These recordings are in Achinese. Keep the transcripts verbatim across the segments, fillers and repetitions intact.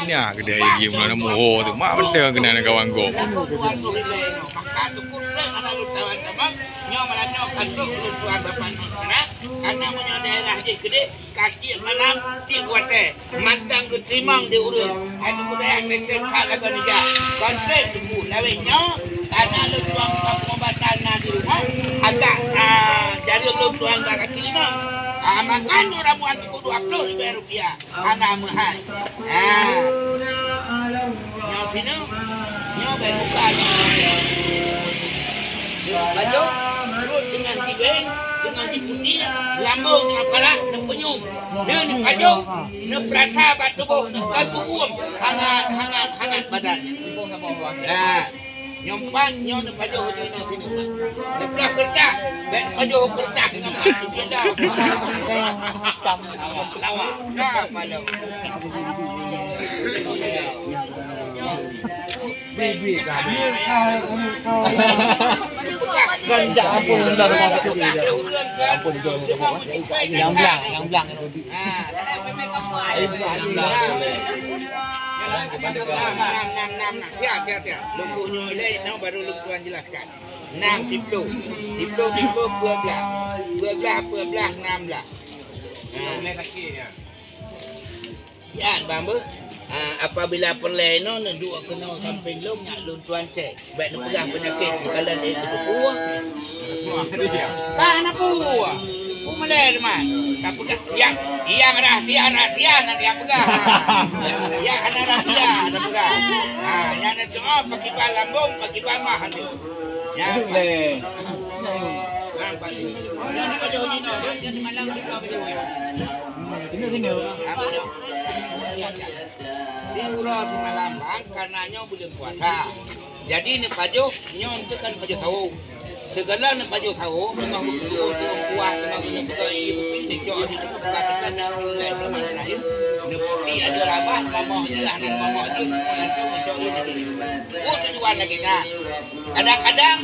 Nyan keudeh ai geuh meunan muho teuma mantong keunan kawan gob. Maka teungku trép hana lôn tawan tamong, nyoe malam nyoe ka trok lôn tuan bapak nyoe sekarang. Karena meunyoe daerah jih keudeh, ka tiep malam, tiep watèe, mantong geuteurimong di ureueng. Hai teungku dayah, trép-trép that lagèe nyan jak. Kon trép teungku, lawét nyoe, karena lôn tuan buka pengobatan na di rumoh, agak, ah, jareueng lôn tuan bak kaki limong. Ah, maka nyoe ramuan teungku dua ploh ribèe rupiah. Hana meuhai. Ha. Nyoe sineuk, nyoe bèk buka nyoe. Pajoh, rot deungon tiweng, deungon si putéh, lambông deungon parak, neupeunyum. Nyoe neupajoh, neupeurasa bak tuboh, neukon tuboh, hangat, hangat, hangat badan. Ha. Nyoe pat, nyoe neupajoh jinoe sineuk. Neuplah keureutah, bèk neupajoh keureutah ngon sikit dah. Ka palong. Ampun, ampun, ampun. Nyang blang, nyang blang. Ha. Nam, nam, nam, nam. Siap, siap, siap. Lungkuh nyoe lé, nyoe baru lôn tuan jelaskan. Nam siploh. Siploh, siploh, dua blah. Dua blah, dua blah, nam blah. Ha. Siap, bang, beuh. Ha, apabila peureulèe nyoe neuduek keunoe sampéng lôn, nyak lôn tuan cèk. Bèk neupeugah peunyakét, neukalon ék keuteupue. Ka hana peue. Peue malèe teuma. Tapeugah, nyang, nyang rahsia-rahsia hana tapeugah. Nyang hana rahsia tapeugah. Ha, nyang neutu'oh pakiban lambông, pakiban mah hana. Nyang, nyang pasti. Nyang neupajoh jinoe, beuh. Sini, sini. Ha, nyoe. Siuroe simalam, bang, karena nyoe buleuen puasa. Jadi neupajoh, nyoe enteuk kan pajoh sawoe. Sigohlom neupajoh sawoe, teungoh geupeuteuon-teuon kuah, teungoh geuneuk peugah ié bukri, neucok di situ, buka tekan, bismillahirrahmanirrahim. Neuputik ajoe rabah, neumamoh jeuh, hana neumamoh jeuh, neumamoh langsông, neucok ié di situ. Oh, tujuan lagèe nyan. Kadang-kadang,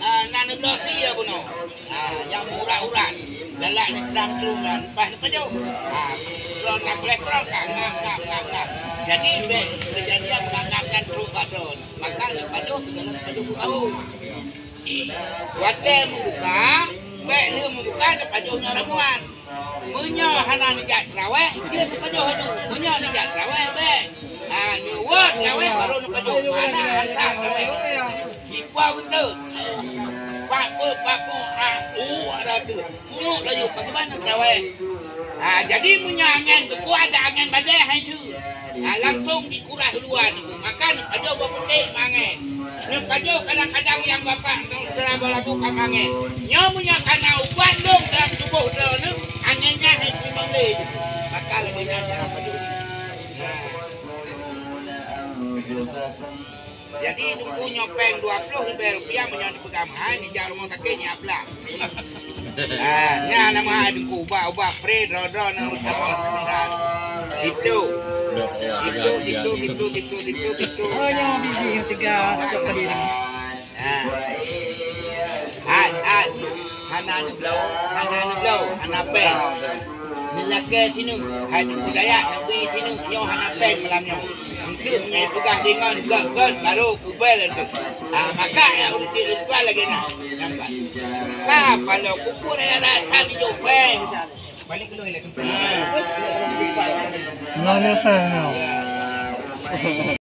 ah, na neubloe sie bunoe. Ah, nyang urat-urat. Galak neutrang-trung nyan, leupah neupajoh. Ah, droeneuh kolesterol ka ngap, ngap, ngap, ngap. Jadi, bèk keujadian ngap-ngap nyan trok bak droeneuh. Maka neupajoh, sigohlom neupajoh buet sawoe. Watèe meubuka, bèk lheueh meubuka neupajoh nyoe ramuan. Meunyoe hana neujak teurawèh, jeuet neupajoh laju. Meunyoe neujak teurawèh, bèk. Ha, neuwoe teurawèh baru neupajoh. Hana hantam teurawèh. Jipo beutôi. Pak peuet, pak peuet, ah, uh, ada tu. Pungo laju, pakriban teurawèh. Ha, jadi meunyoe angèn teukuat, ada angèn badai, hai tu. Ha, langsông jikurah luwa nyoe. Maka neupajoh bak putéh mangèn. Neupajoh kadang-kadang nyang bapak ngon syedara bak lagu ka mangèn. Nyoe meunyoe kana ubat lôn dalam tuboh droeneuh, angèn nyan hai teurimong lé. Maka lagèe nyan cara pajoh. Nah. Jadi, teungku nyoe pèng dua ploh ribèe rupiah, meunyoe neupeugah meuhai, neujak rumoh sakét, nyak blah. Ah, nyan na meuhai teungku, ubat-ubat free, droe-droe na usaha. Itu. Itu, itu, itu, itu, itu, itu. Oh, nyoe biji nyang tiga, macam tadi. Ah. Hai, hai. Hana neubloe, hana neubloe, hana pèng. Neulakèe sineuk, hai teungku dayak, neubi sineuk, nyoe hana pèng malam nyoe. Enteuk meunyoe peugah deungon gèt-gèt, baru kubel enteuk. Ha, maka ya ureueng lôn tuan lagèe nyan. Nampak? Ka paloe kupur raya rasa di jopeng. Nah, ni pèng nyoe.